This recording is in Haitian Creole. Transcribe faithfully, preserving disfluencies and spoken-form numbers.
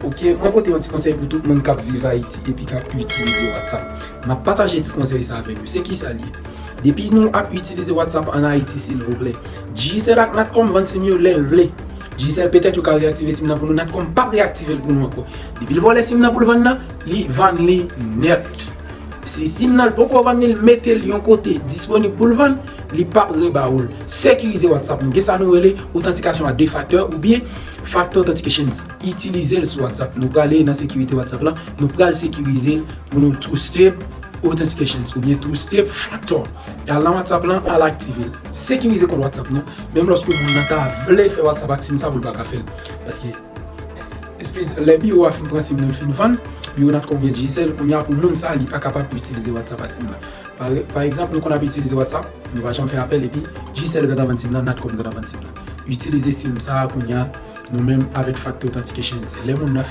Ok, mwen pote yon ti konsèy pou tout moun k ap viv Ayiti epi k ap itilize WhatsApp. M ap pataje ti konsèy sa avèk nou. Se ki sa l ye? Depi nou ap itilize WhatsApp an Ayiti, silvouplè, Digicel ak Natcom vann sim yo lè l vle. Digicel petèt yo ka reaktive sim nan pou nou, Natcom p ap reaktive l pou nou ankò. Depi l vòlè sim nan pou l vann nan, li vann li nèt. Si sim nan l poko vann li, l mete l yon kote disponib pou l vann, li p ap reba ou l. Sekirize WhatsApp nou. Gen sa nou rele otantikasyon a de faktè oubyen factor authentication. Itilize l sou WhatsApp. Nou prale nan sekirite WhatsApp lan, nou pral sekirize l pou nou two step authentication oubyen two step factor. Al nan WhatsApp lan, al aktive l. Sekirize kont WhatsApp nou. Menm lòske moun nan ta vle fè WhatsApp ak sim sa pou l pa ka fè l. Paske Eskize, lè biwo a fin pran sim nan, l fin vann, biwo Natcom oubyen Digicel, kounye a pou moun sa, li pa kapab itilize WhatsApp ak sim nan. Pa, pa egzanp, nou konn ap itilize WhatsApp, nou pa janm fè apèl, epi Digicel gentan vann sim nan, Natcom gentan vann sim nan. Itilize sim sa a kounye a, nou menm avèk factor authentication. Lè moun nan fin